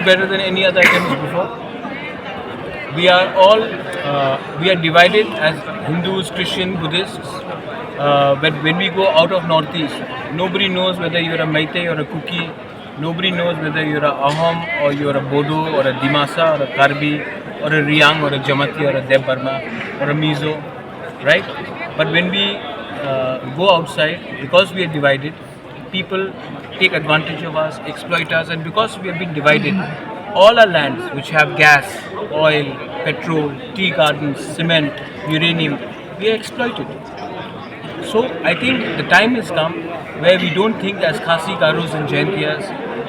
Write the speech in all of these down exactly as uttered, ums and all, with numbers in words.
Better than any other items before. We are all uh, we are divided as Hindus, Christian, Buddhists. Uh, but when we go out of Northeast, nobody knows whether you're a Meitei or a Kuki. Nobody knows whether you're a Ahom or you're a Bodo or a Dimasa or a Karbi or a Riang or a Jamatia or a Debbarma or a Mizo, right? But when we uh, go outside, because we are divided, people take advantage of us, exploit us, and because we have been divided, all our lands which have gas, oil, petrol, tea gardens, cement, uranium, we are exploited. So I think the time has come where we don't think as Khasi, Garos and Jaintias,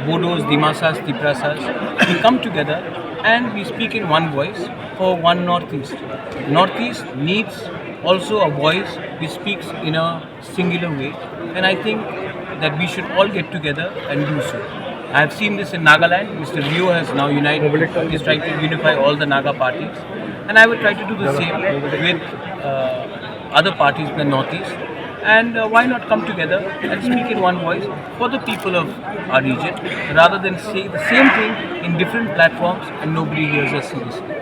Bodos, Dimasas, Tiprasas, we come together and we speak in one voice for one Northeast. Northeast needs also a voice which speaks in a singular way, and I think that we should all get together and do so. I have seen this in Nagaland. Mister Rio has now united, is trying to unify all the Naga parties, and I will try to do the same with uh, other parties in the Northeast. And uh, why not come together and speak in one voice for the people of our region rather than say the same thing in different platforms and nobody hears us seriously?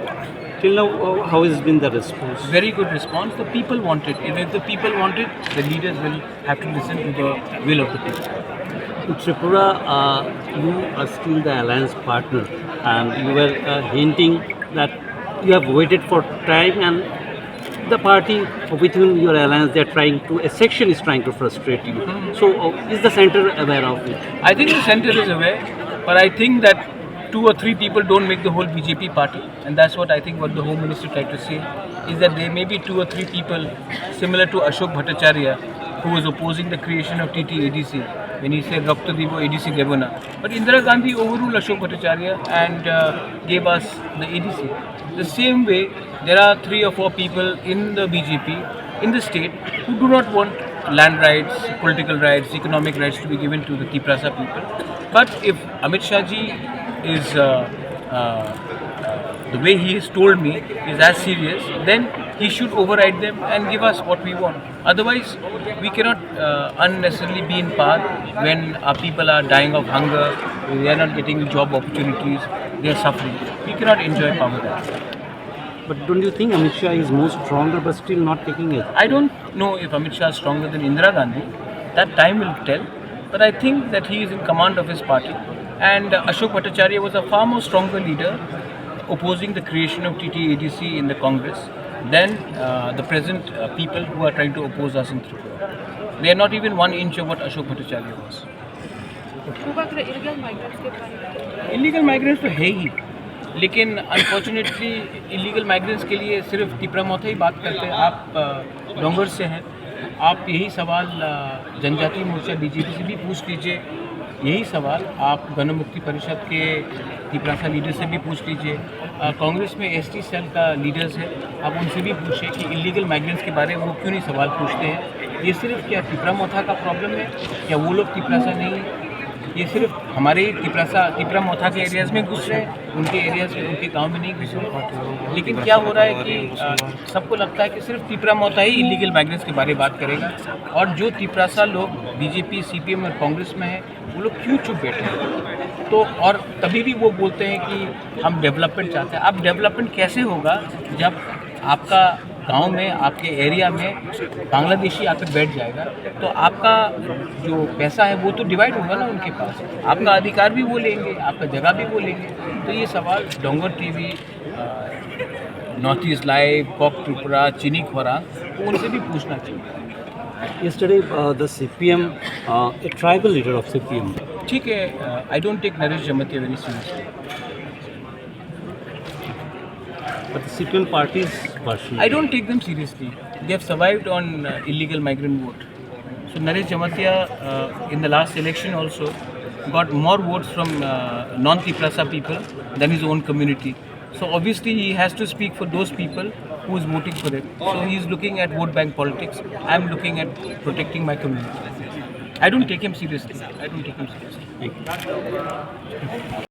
Till now, uh, how has been the response? Very good response. The people want it. If, if the people want it, the leaders will have to listen to the will of the people. In Tripura, uh, you are still the alliance partner, and you were uh, hinting that you have waited for time, and the party with whom you are alliance, they are trying to, a section is trying to frustrate you. Hmm. So, uh, is the center aware of it? I think the center is aware, but I think that two or three people don't make the whole B J P party, and that's what I think what the Home Minister tried to say is that there may be two or three people similar to Ashok Bhattacharya, who was opposing the creation of T T A D C when he said Rakto Dibo A D C Debo Na. But Indira Gandhi overruled Ashok Bhattacharya and uh, gave us the A D C. The same way, there are three or four people in the B J P in the state who do not want land rights, political rights, economic rights to be given to the Tiprasa people. But if Amit Shah ji is uh, uh, uh, the way he has told me is as serious, then he should override them and give us what we want. Otherwise, we cannot uh, unnecessarily be in power when our people are dying of hunger, they are not getting job opportunities, they are suffering. We cannot enjoy power that way. But don't you think Amit Shah is more stronger but still not taking it? I don't know if Amit Shah is stronger than Indira Gandhi. That time will tell. But I think that he is in command of his party. And uh, Ashok Bhattacharya was a far more stronger leader opposing the creation of T T A D C in the Congress than uh, the present uh, people who are trying to oppose us in Tripura. They are not even one inch of what Ashok Bhattacharya was. वो बात रहे illegal migrants के बारे में। Illegal migrants तो है ही, लेकिन unfortunately illegal migrants के लिए सिर्फ तिपरा मौथा ही बात करते हैं। आप अ, डोंगर से हैं, आप यही सवाल अ, जनजातीय मोर्चा बीजेपी से भी पूछ लीजिए, यही सवाल आप गणमुक्ति परिषद के तिपरासा लीडर से भी पूछ लीजिए। अ, कांग्रेस में एसटी सेल का लीडर्स है, आप उनसे भी पूछिए कि इलीगल माइग्रेंट्स के बारे में वो क्यों नहीं सवाल पूछते हैं। ये सिर्फ क्या तिपरा मोथा का प्रॉब्लम है, क्या वो लोग तिपरासा नहीं है? ये सिर्फ हमारे ही तिपरासा, तिपरा मोथा के एरियाज में घुस रहे हैं, उनके एरियाज में, उनके गांव में नहीं घुस रहे। लेकिन क्या हो रहा है कि अ, सबको लगता है कि सिर्फ तिपरा मोथा ही इलीगल माइग्रेंट्स के बारे में बात करेगा, और जो तिपरासा लोग बीजेपी, सीपीएम और कांग्रेस में है, वो लोग क्यों चुप बैठे हैं? तो और तभी भी वो बोलते हैं कि हम डेवलपमेंट चाहते हैं। अब डेवलपमेंट कैसे होगा जब आपका गांव में, आपके एरिया में बांग्लादेशी आके बैठ जाएगा, तो आपका जो पैसा है वो तो डिवाइड होगा ना उनके पास। आपका अधिकार भी वो लेंगे, आपका जगह भी वो लेंगे। तो ये सवाल Dongar TV, north east live, Kok Tripura, Chini Khora, उनसे भी पूछना चाहिए। Yesterday, uh, the C P M, uh, a tribal leader of C P M. ठीक है, I don't take Naresh Jamatia very seriously. But the C P M party's version. I don't take them seriously. They have survived on uh, illegal migrant vote. So Naresh Jamatia uh, in the last election also got more votes from uh, non-Tiprasa people than his own community. So obviously he has to speak for those people who is voting for them. So he is looking at vote bank politics. I am looking at protecting my community. I don't take him seriously. I don't take him seriously. Thank you.